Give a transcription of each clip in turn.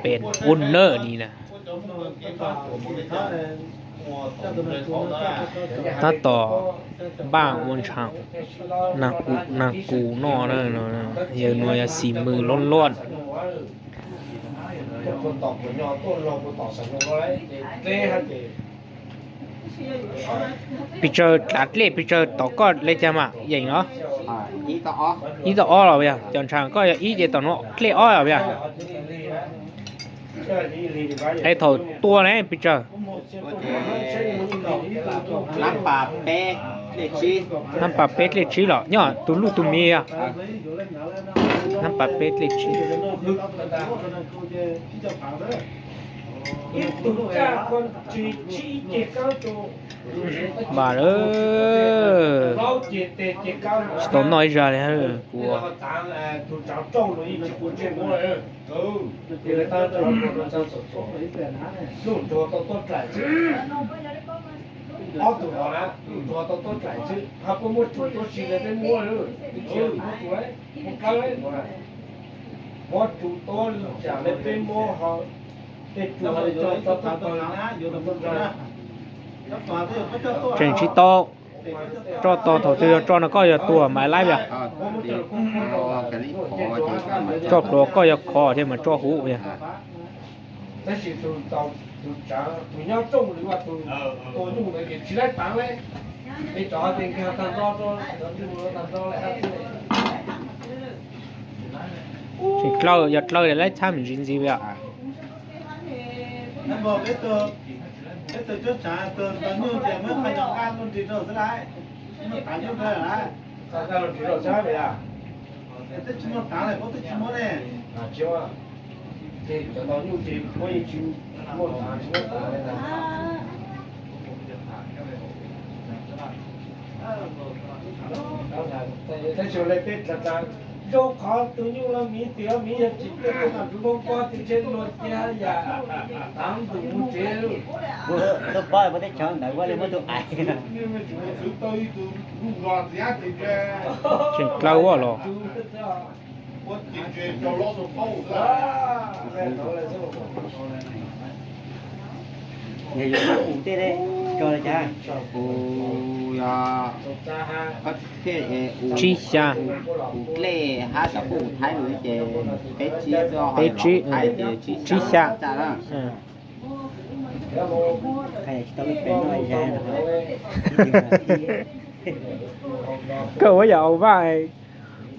Pem ua nawb ni na. Tab tom npaj ua ntshav nag kus noj na, yawg nuav yog xis mws loj loj. Pis tsawg, dlav dlej pis tsawg tom koj le caag mas yeem no? Ib tog ob los yog cov ntshav koj yog ib ces tom nuav dlej ob los yog? Es thaum tua ne pis tsawg? Nab pas peb dlej tsib los nyob tug luj tug miv yog? Nab pas peb dlej tsib. Npaj lawm, tsis tau noj ib zag li kuv. Tseem tsis tau tso tog, thaum twg yog tso no koj yog tuag mas laib yog? Tso pluav koj yog khov thiab mas tso huv yog? Tseem dlawb, yog dlawb li laib txhab me ntsis ntxiv yom. Tab sis le peb dlav dlav, zoo qhov tus nyuj los miv twg miv yog tsis peb tub nam tub npoob pob tib tsheb luag tiag yam tav ntug mus tsev. Tuaj pab peb teb chaws ntawd ua li muab tus ais. Tseem dlawb ua los. Yog yuav muab ua tej tso li cas? Ua, tsib xya, ua dlej hab cov pub ua thaib ces peb tsib, peb tsib, tsib xya. Kawg ua yam ua vaj,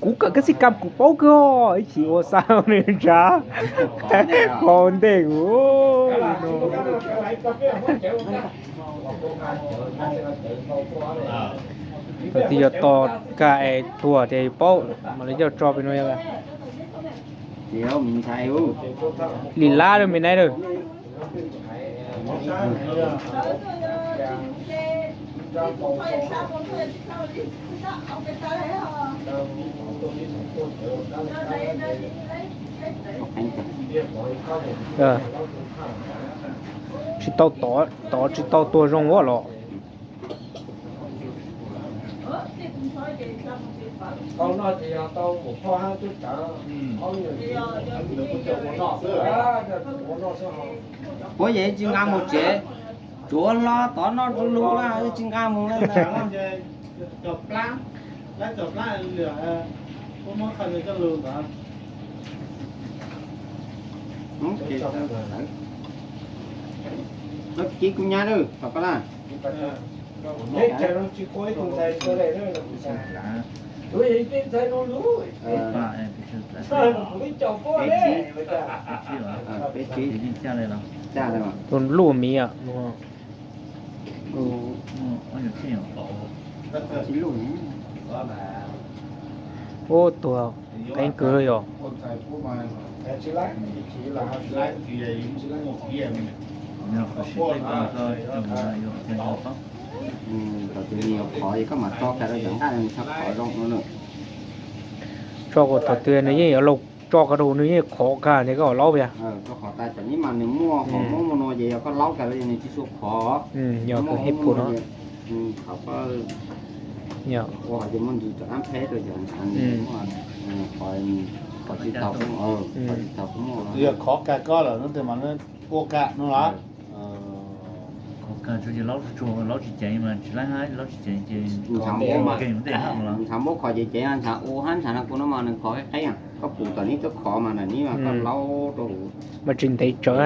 kuv kawm kab xi kam kuv paub kawg, ib chim ua xa nws ntshav qhov ntej kuv. Thaum twg yog tos kag es tuag ces paub mam li coj tso pem no. Lim lab lawm me nai lawm. Tsis tau tod, tod tsis tau tuag zoo ua los. Puab yog tsis nqa mus tsev, tsuav hlo tod noj du lug na, tsis nqa mus na. Kib kub nyab lawm tom koj na. Tus luj miv. Ub, tuag qeeb kawg yog. Thaum twg nws yuav khov es koj mam tso kiag rau cov nqaij tshaj khov zoo no na. Tso kom thaum twg nws yeej yuav laub, tso kiag rau nws yeej khov kag ces koj laub yog. Tso khov tas cov nib mas nws muaj hom mob muaj no ces yog koj laub kiag rau nws tsis tshua khov. Yog kawg hib pum no. Qhov ua ces muaj ntsis rov qab peb rau cov ntshav nws muaj qhov nws Qhov tsis tau kuj muaj, qhov tsis tau kuj muaj. Yog khov kag koj lawm no tes mas ua kam no los. Khov kag tsuas yog laub tsuag, laub tsis ceev mas tsis laib hab, laub tsis ceev ces ntshav muab, ntshav muab khov ceev ceev, ntshav ua hab ntshav no kuj no mas nws khov qeb qeb, koj pum tom neb tuaj khov mas nws neb mas koj laub rau mas tsis ntev tsawv.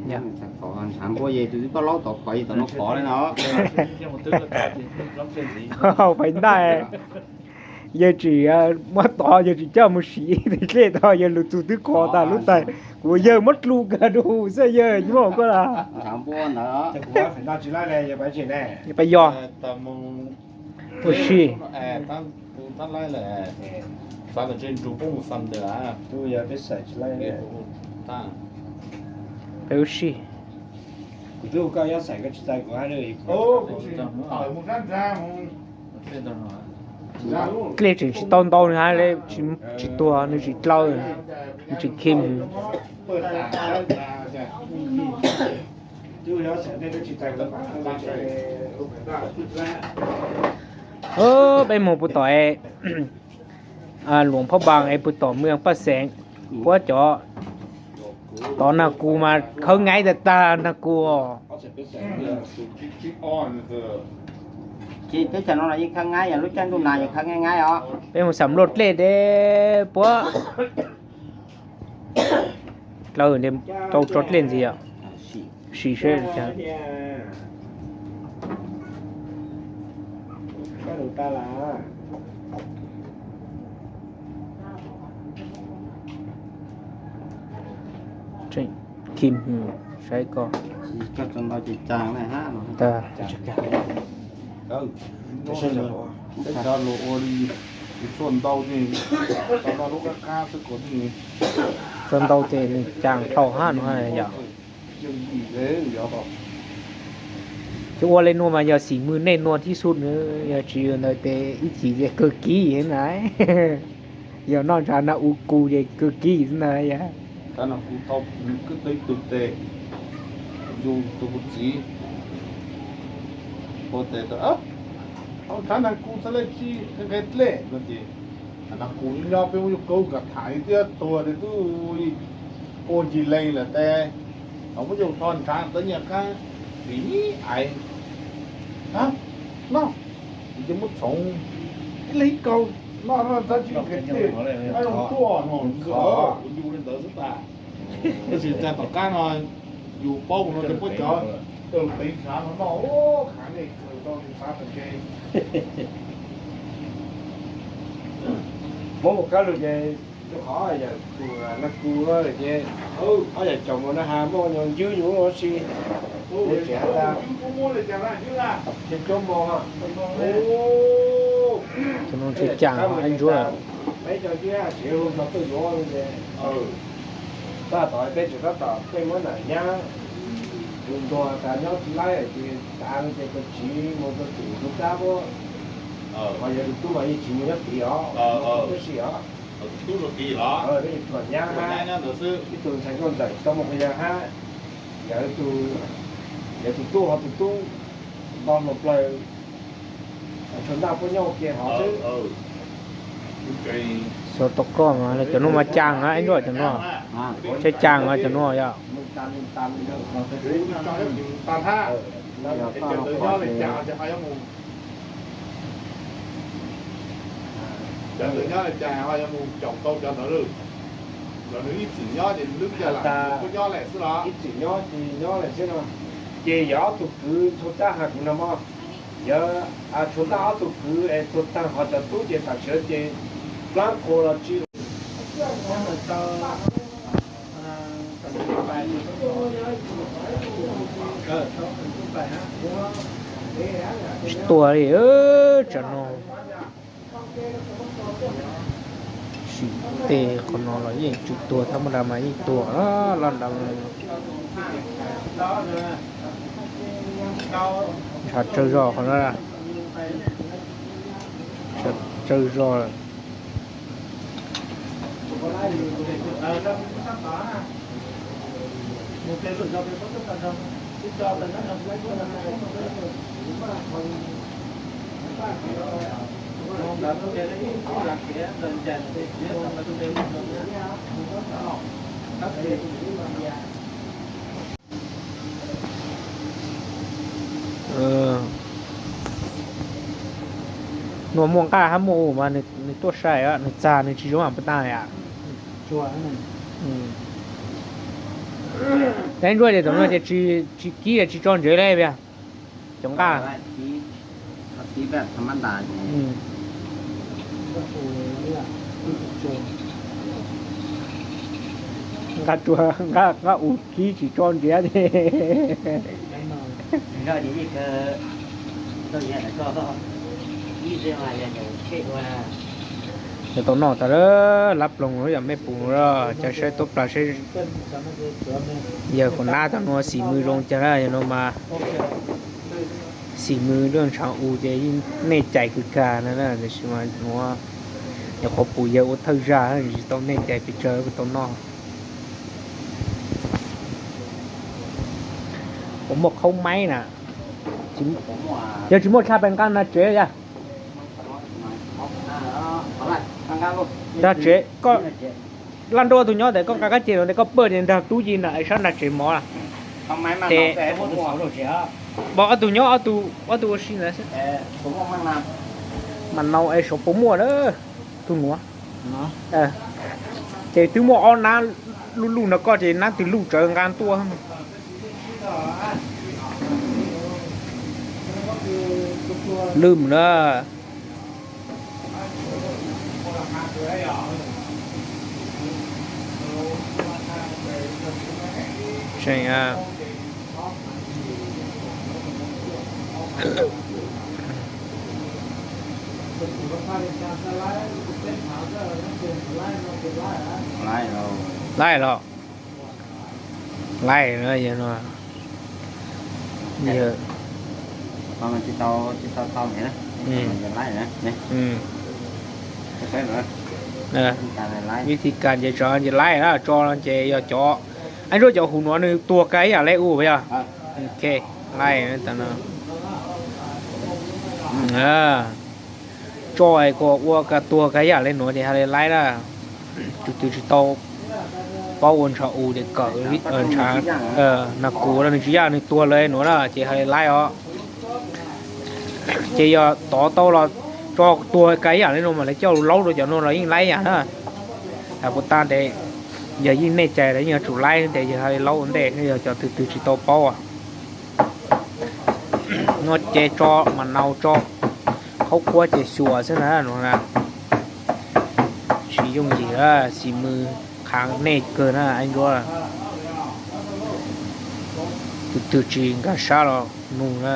Ntshav nkuaj ces tus twb koj laub tod khov ces tom no khov li no. Hau pais ntaj, yawg tsis muab tod, yawg tsis coj mus siv, dlej tod yawg lug txug twb khov tas lub tais, kuv yawg muab dlu kag rau xwb yawg nyob koj la. Pais yog. Ua si. Peb ua si. Dlej tseem tsis tau ntau nws hab, tsis tuag nws tsis dlawb, nws tsis khim. Peb moog puag tom Luam Phab Npaas es puag tom Mws Paj Xeem, puab cov tod nag kus mas khawb ngaib tag tag nag kus. Ces teb chaws no los yeej khawb ngaib, yog lub caij ntuj nag ces khawb ngaib ngaib os. Peb moog xam luaj dlej deb puab dlawb tau tso dlej ntxiv. Sim seb. Kim saib koj. Txog ntau ces caag na hab. Txog ntau ces, txog ntau ces nws caag dhau hab no yom. Ces ua le nuav mas yog xim mws nej nuav tib su na, yog tsis yog ntawd ces ib chim ces kawg kib na. Yog noj ntshav nag u kus ces kawg kib na yog. Tus txiv ua tes tau, ntshav nag kus txhad le tsi nqe dlej no ces, nag kus nyob peb muab yug kaub nkaus tham thiab tuag tes tub ua ncig lees lawm tes, muab yug tho ntshav txawv nyiaj qaab, vim ib aiv, noj, ces muab txhoov ib leeg ib kaug noj, txhad tsi nqe dlej, zoo tuaj no, kuv yug le ntawd xwb tas. Tab sis tag tom qab no yus paub mus no ces puab cov taw peev ntshav no noj, khav nej kawg tau ntshav tas ntshe. Muab mus kab lug ces rua qhov yawm tus nag kus ces ob yawm caum mus na has muaj nyuag ncwb nyuag ua si, ces tseem has tas ces cuab mo, ces caag ib ntsuab peb cov ncwb tsev hu tau tuaj yuav ces, tab tom peb tseem tab tom peb muab nam nyab tus ntuag tas nyob tsis laib ces tas no ces koj tsiv mus rau tim tus dab puab, ho yog tus tub mas yeej tsis mus nyob tid os, tab sis os, tus nyab hab ib tug ntxhais nkauj ntxawm tsis tau muaj quas yawg hab, yog tus tub ho tus tub nto hluas plawg, tshua ntaj puab nyob ua ke hov xwb. Xyov tau koj mas cov nuav mas caag na ib ntsuag cov nuav, tsheb caag mas cov nuav yog. Cov ntawd nyob le caag ho yog mus, cov ntawd nyob le caag ho yog mus caum tau cov ntawd lawm. Los nws ib txwm nyob ces lub caij lam nyob lawm xwb los? Ib txwm nyob ces nyob lawm xwb no. Ces yog ob tug kwv txhua txab has kuv no mog, yog txhua txab ob tug kwv es tuag taag ho cov tub ces tam sim no ces plaab qhua los tsi Tsis tuag li, tsam no sim tej qhov no los yeej tsis tuag, thab mab da mas yeej tuag loj nrad. Ntshav tsawg zog qhov no, tsawg zog lawm. Nua muaj nqaj hab muaj u mas nws tuaj sai, nws txag nws tsis zoo puas tag yom. Tab ntsuab tias tam no ces tsis kib tsis tso ntsev li, cov nqaj. Nqaj u kib tsis tso ntsev. Yog tau noj tas lab ploog yog mej pum los cas saib tuab plag saib. Yawg qhuav nab tau nua xim mws zoo cas na, yog no mas xim mws lub ntshav u ces nej cais kawg kag na, tiam sis mas nuav nyuam qhuav pum yawg ua thawj zag tsis tau nej cais pes tsawg kuj tau noj. Puas muaj khaub maib na? Yog tsis muaj tshaj pes nqa nag tsev yog. Nag tsev koj laj nrauj tug nyob tes koj nqa kab ce no tes koj pawj ces nrog tub ci na es sab nag tsev mov. Tes ob tug nyob ob tug ua si ntawd. Mas nau es saum puas muaj na tug nuav. Ces twb muaj ob nab luj luj nrog koj ces nab twg luj tsawv nqa tuaj. Lwj mus na. Laij los. Laij no. Vib thi kas ces tsov ces laij na, tso no ces yog cov, ab, ntsuab cov huv nuav nws tuag kag ib yam le u yog. Laij no. Tso es kuas ua kag tuag kag ib yam le nuav ces hais li laij na. Tus twg tsis tau paub ua ntshav u ces kawm, ntshav nag kuv los nws tsis yaj nws tuag le nuav na ces hais li laij os. Ces yog tov tau los tso tuag kag ib yam le nuav mas lawv coj laub rau cov nuav los yeej laij yam na. Has puas tag tes yog yeej nej cais los yeej yuav tsum laij tes yog hais li laub ua ntej yog cov twg twg tsis tau paub. Nuav ces tso mas nau tso, qhaub qhuab ces xyuas xwb na no na. Tsis yooj yim, xis mws qhav nej kawg na ib ntsuab. Tus twg tsis nkag sab los nug na.